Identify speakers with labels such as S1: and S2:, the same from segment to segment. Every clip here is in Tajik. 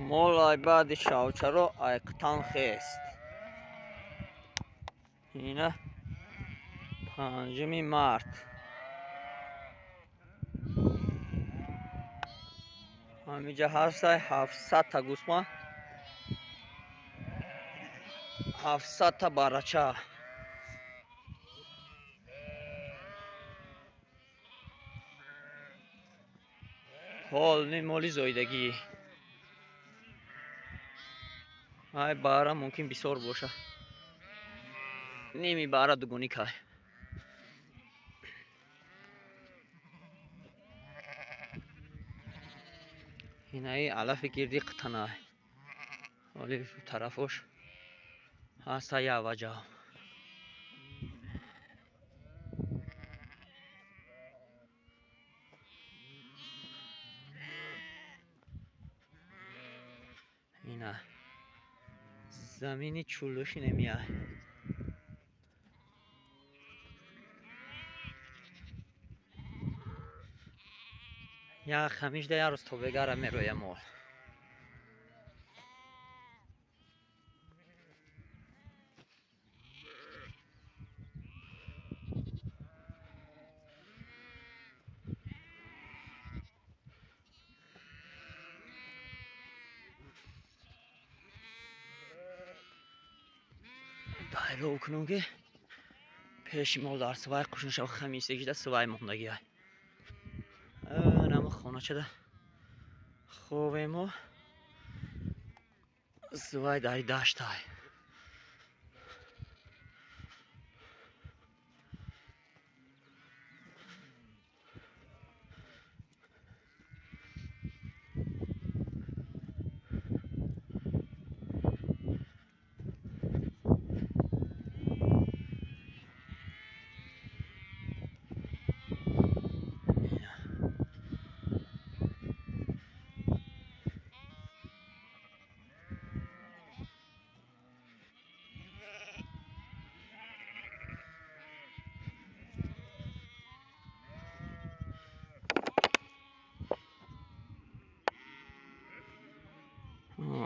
S1: Мол ай баъди шавчаро айқтан хест. Ина 5 март. Ҳамиҷа ҳастай 700 та гӯсфанд, 700 та барача. Полни моли зоидагӣ. Ай баъра мумкин бисёр боша. Ними баъра дугонӣ кай. Инаи алафи гирди қитанай. Оли тарафош ҳаста яваҷа. Ина замини чӯлӯши немияй. Як хамишда як рӯз тобегара мероя мол. Дайров кунум ки пеши мол дар сувай қушун шав хамисегида сувай мондагиай. Нама хоначада ховемо сувай дари даштай.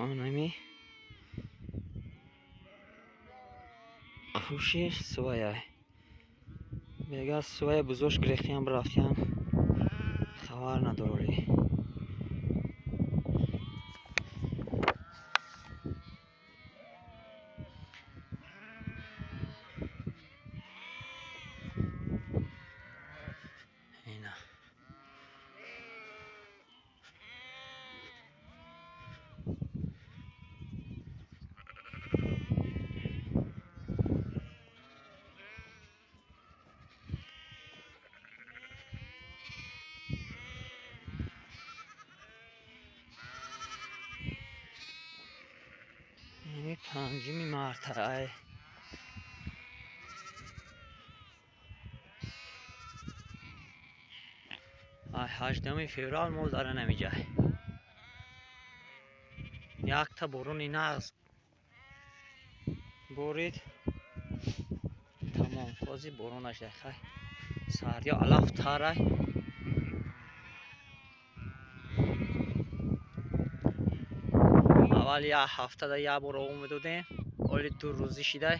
S1: Анами хуши суваяй. Бега сувая бузош гирехтиям рафтиям хабар надороли. Ина 5 март ай. Ай 8 феврал мол дара намиҷай. Якта борони нағз борид. Тамом, ҳозир боронаш хай. Сардиё алаф тарай. Аввал як ҳафтада як бор об медодем, оли 2 рӯзӣ шидай.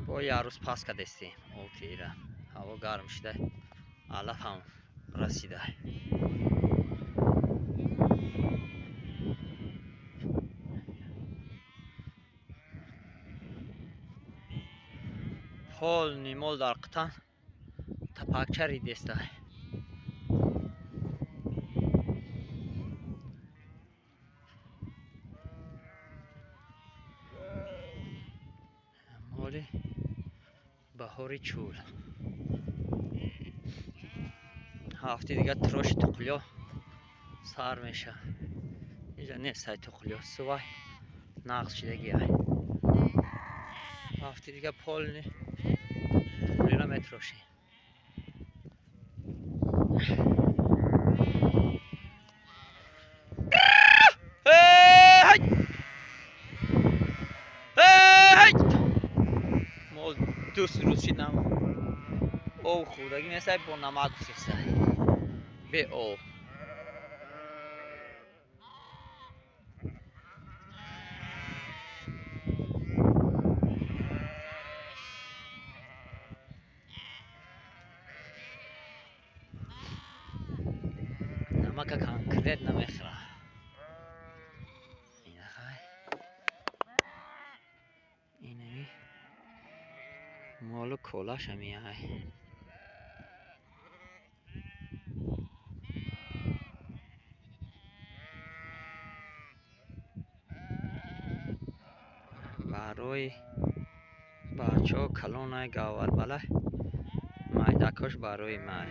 S1: Бо як рӯз пас кардестем об тира. Ҳаво гарм шидай, алаф ҳам расидай. Полни мол дар қитан тапакча ридестай. Моли баҳори чӯл. Ҳафти дига тироши туқлиё сар меша. Инҷа нестай туқлиё, сувай нағз шидагиай. Ҳафти дига полни туқлиро метирошем. Мол 2 рӯз шид нам об хӯрдагӣ нестай, бо намак гуфтестай. Бе об. Намака конкретно мехӯра. Инахай. Инами молу колаш ҳамияй. Барои бачаҳо калонай, гавҳарбалай, майдакош барои май.